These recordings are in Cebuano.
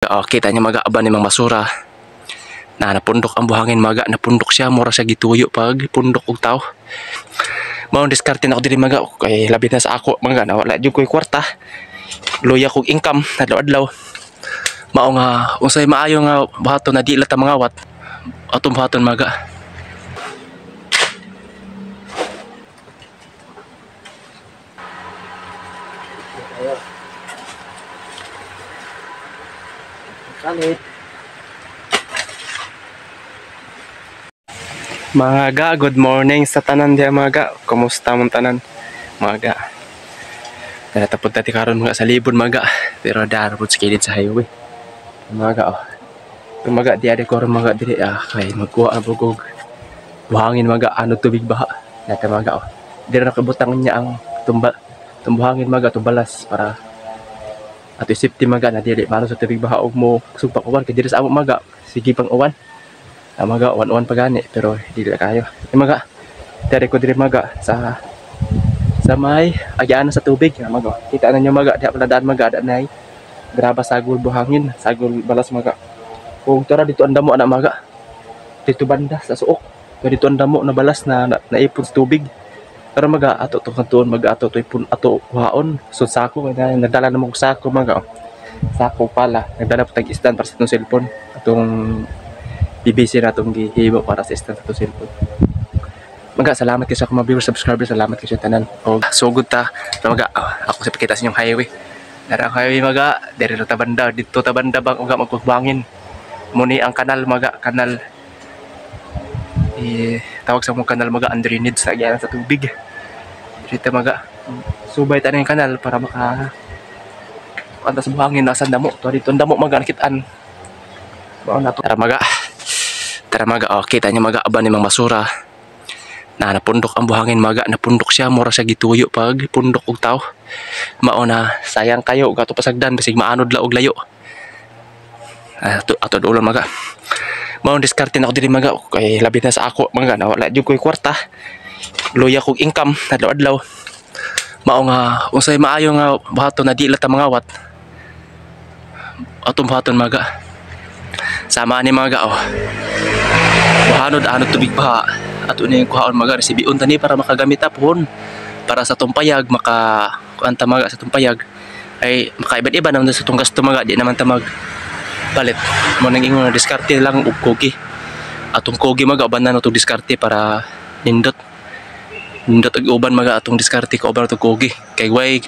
Oh, kita niyo maga ba ni mga basura na napundok ang buhangin maga, napundok siya, mura siya gituyo pag pundok og tao. Mao diskarte na ako diri maga kay labi na sa ako maga na wala jud koy kwarta. Luya kog income adlaw-adlaw. Mao nga unsay maayo nga buhaton na di ta mangawat atong buhaton maga. Kalit. Mga ga, good morning sa tanan diya mga ga. Kumusta mong tanan mga ga? Natapod tati karon mga sa libon mga ga. Pero darapod sa kilid sa highway. Mga ga, oh. Mga ga, diya di ko ron mga diri kay magkuha ang bugog. Buhangin mga ga, ano tubig baha. Nata mga ga, oh. Diri na kabutang niya ang tumba, tumbuhangin mga ga, tumbalas para ato safety maga na dili para sa tubig baha og mo sugpak uwan kay diri sa amo maga sige pang uwan maga uwan-uwan pa gani pero dili kayo e maga diri ko diri maga sa may agianan sa tubig maga kita na nyo maga diha pala daan maga daan nay graba sagol buhangin sagol balas maga kung tara dito ang damo ana maga dito banda sa suok pero dito ang damo na balas na naipon sa tubig. Pero maga ato to kantuon maga ato to ipon ato kuhaon so sako kay nagdala na mo sako maga oh. Sako pala nagdala pa tag stand para sa atong cellphone atong BBC na atong gihimo para sa stand sa atong cellphone. Maga salamat kay sa akong mga viewers, subscribers, salamat kay sa tanan og sugod ta maga oh, ako sa pakita sa inyong highway. Dara ang highway maga diri ra ta banda didto ta banda bang uga magkuhangin muni ang kanal maga kanal eh tawag sa mong kanal maga ang drainage sa agianan sa tubig. Dito maga subay tayo ng kanal para maka antas buhangin nasa damo to dito ang damo maga nakitaan bao na to. Tara maga, tara maga oh, kita niyo maga ba ni mga basura na napundok ang buhangin maga napundok siya mura siya gituyo pag pundok og tao. Mao na sayang kayo gato pasagdan bisig maanod la og layo ato ato duolon maga. Mao diskarte na ako diri maga kay labi na sa ako maga na wala jud koy kwarta. Luya kog income adlaw-adlaw. Mao nga unsay maayo nga buhaton na di ta mangawat atong buhaton maga. Sama ni maga oh. Buhanod anod tubig baha ato ni kuhaon maga resibion tani para makagamit ta pohon para sa tumpayag maka kuan ta maga sa tumpayag ay makaiban-iba naman sa tong gasto maga di naman ta mag palit. Mo nang ingon na diskarte lang og kogi. Atong kogi maga uban na atong diskarte para nindot. Nindot og uban maga atong diskarte kauban atong kogi. Kay way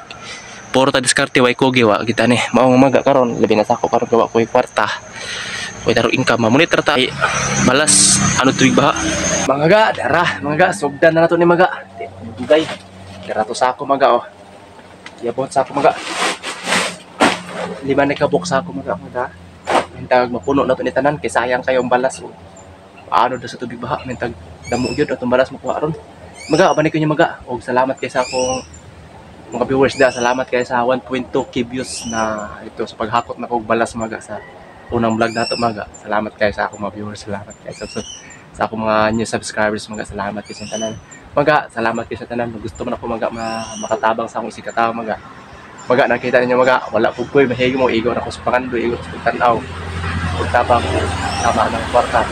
puro ta diskarte way kogi wa kita ni. Mao nga maga karon labi na sako karon gawa koy kwarta. Koy tarong income mamunit ra ta balas ano tubig baha. Mga ga dara mga ga sugdan na nato ni maga. Dugay. Dara to sako maga oh. Yabot sako maga. Lima na ka box sako maga maga. Mintag mapuno na to ni tanan kay sayang kayong balas oh. Paano da sa tubig baha mintag damo gyud atong balas makuha ron. Maga abanik ko niyo maga og salamat kay sa akong mga viewers da, salamat kay sa 1.2K views na ito sa paghakot na kog balas maga sa unang vlog nato maga. Salamat kay sa akong mga viewers, salamat kay sa akong mga new subscribers maga, salamat kay sa tanan. Maga, salamat kay sa tanan. Gusto man ako maga makatabang sa akong isikataw maga. Maga nakita ninyo maga, wala pud koy mahigo mo igo na ko sa pangandoy, igo sa tan-aw. Og tabang tama ng kwarta.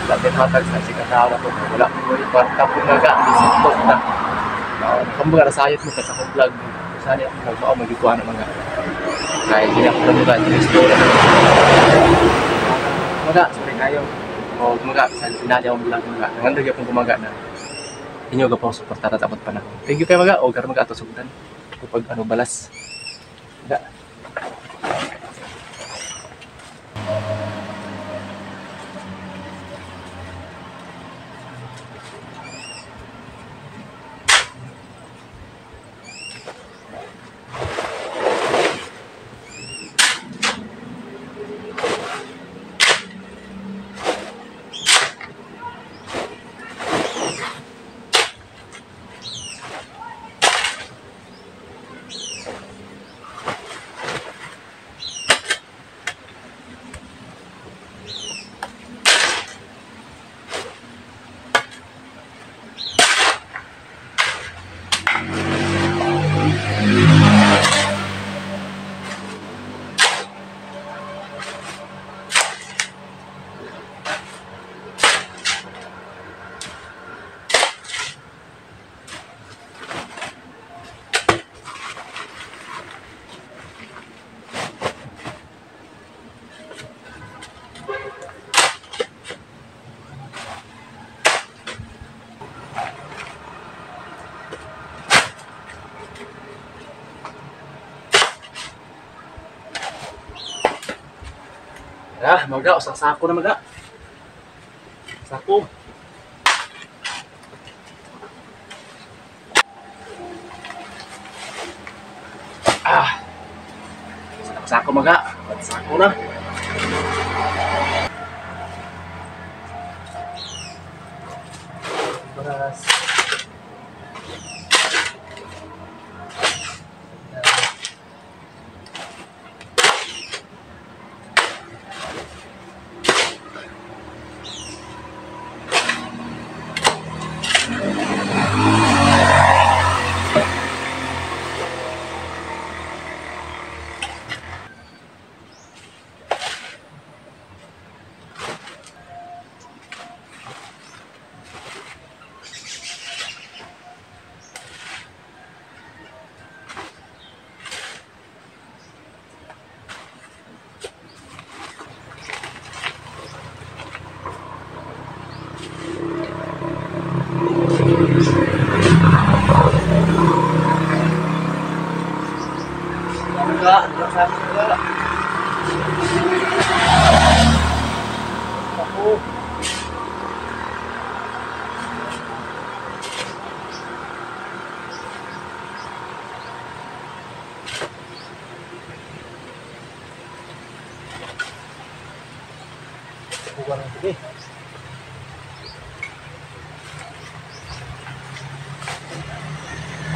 Wala din hatag sa isikataw na ko, wala koy kwarta pud maga, isipot na. Kumbaga nasayot mo sa akong vlog. Sana akong vlog mao magikuha na mga. Kay di ako maga gusto. Maga, sorry kayo. O maga sa sinali akong vlog maga. Nangando gyud akong gumaga na. Inyo ga po suportar at abot panahon. Thank you kay maga og karon maga ato sugdan. Pag ano balas. Maga. Ah, maga, usang sako na maga. Sako. Ah. Sako maga. Sako na. Beras.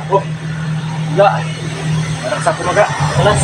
Ako. Enggak. Barang sako maga. Kelas.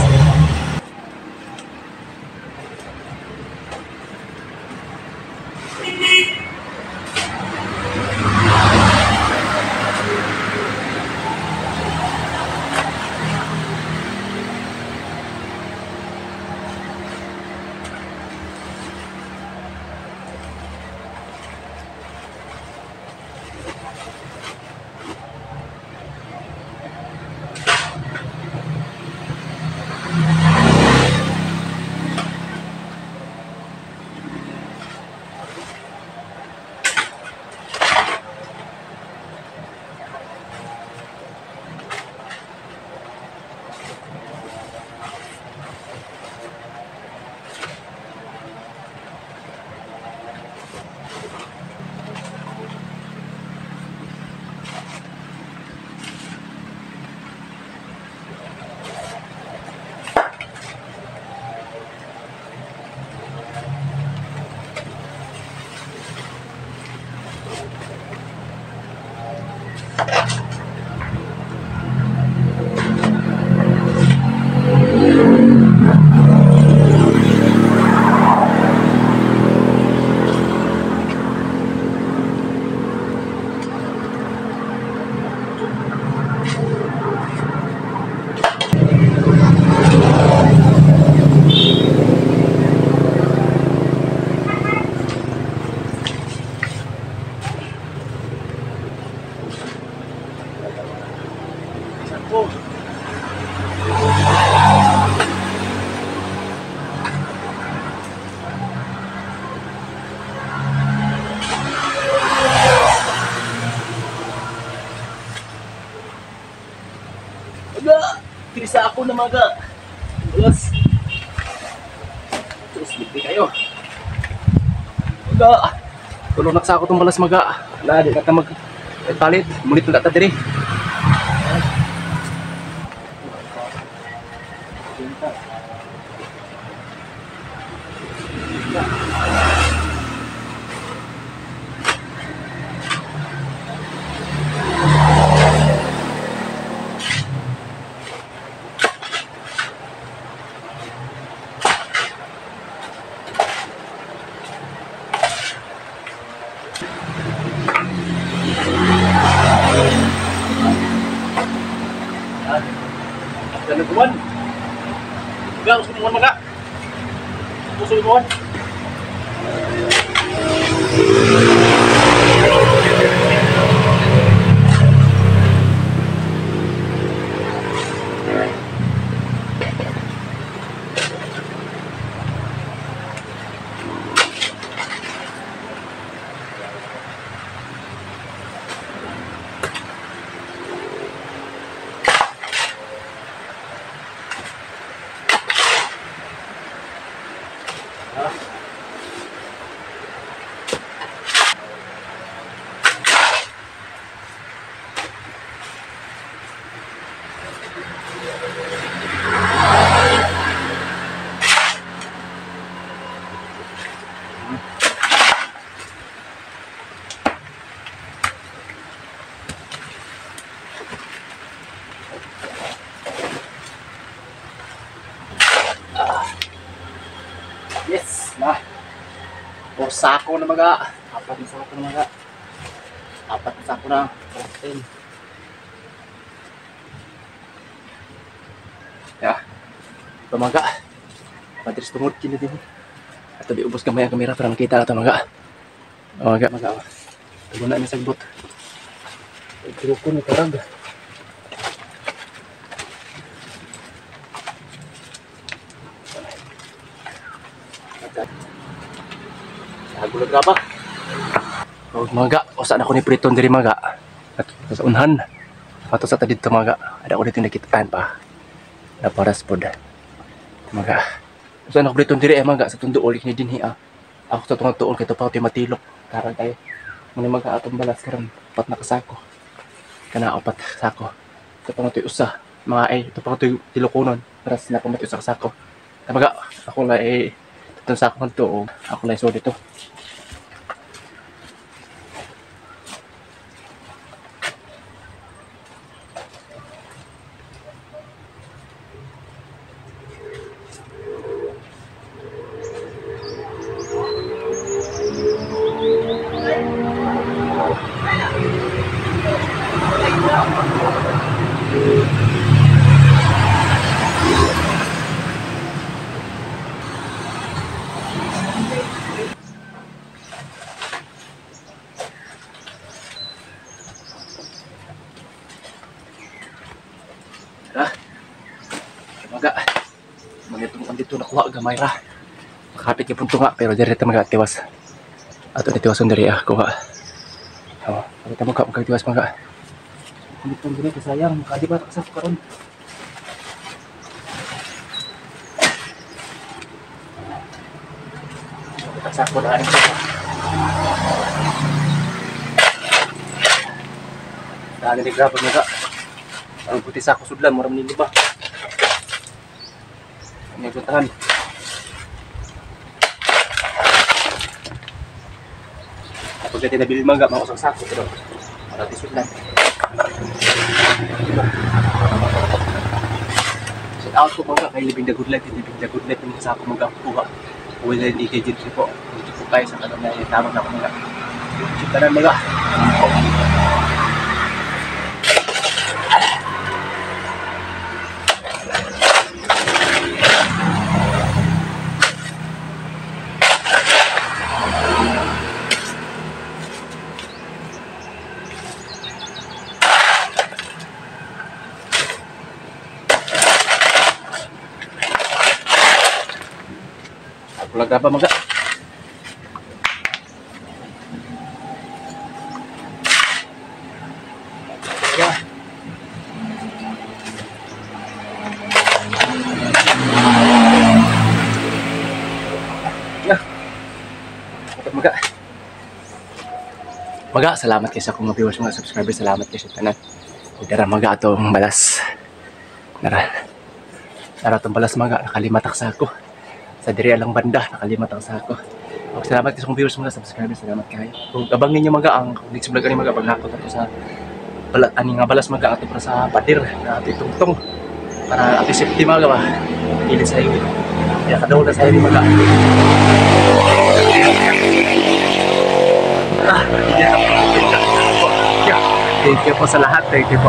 Maga, kirisa ako na maga. Alas. Terus libre kayo. Maga. Tulong sa ako tong balas maga. Wala, di na mag palit. Mulit na ta diri. Buwan. Maga, gusto mo maga. Gusto mo. Na. O sako na maga. Apat na sako na maga. Apat na sako na. 14. Ya. Pamaga. Padres tungod kini din. Ato di ubos gamay ang kamera para makita na ito maga. Maga maga. Tuguna ni sagbot. Truko ni karag. Nagulag ka pa. Og maga, usa na ko ni Priton diri maga. At sa unhan. Ato sa ta didto maga. Ada ko dito nakitaan pa. Naparas pod. Maga. Usa na ko Priton diri maga sa tundo ulit ni dinhi ah. Ako sa tungod tuol kay tupaw ti matilok. Karon tayo. Muna maga atong balas karon pat na kasako. Kana opat sako. Ito pa nga usa. Mga ay ito pa nga tilokonon. Paras na pa mati usa ka sako. Maga ako la eh itong sako ngadto og ako la so dito. Maga. Manitong dito nakuha gamay ra. Makapit gyud punto nga pero diri ta maga tiwas. Ato ni tiwason diri ah kuha. Oh, kita mo ka magtiwas maga. Dito diri kasayang makadi ba ta sa karon. Kita sako na ani. Dali ni grabe maga. Ang puti sako sudlan mura ni ba. Nagutahan. Kapag natin nabili mangga, mga usang sako, pero para tisud lang. Diba? Shout out po mangga kay Living the Good Life, Living the Good Life, yung sako mangga kuha. Uwi na yung DKG3 po. Dito po tayo sa tanong na tamang na ako mangga. Shoot na mangga. Pulag pa maga. Ya. Ya. Maga. Maga, salamat kay sa akong mga viewers, mga subscribers, salamat kay sa tanan. Dara maga atong balas. Nara. Nara atong balas maga, nakalima tak sako. Sa diri alang banda, nakalima tak sako. Og salamat kay sa akong viewers, mga subscribers, salamat kayo. Ug abang ninyo maga ang next vlog ani maga paghakot ato sa balat ani nga balas maga ato para sa pader na ato itungtong para ato safety maga ba. Dili sa highway. Kaya kadawol na sa highway maga. Ah, yeah. Thank you po sa lahat. Thank you po.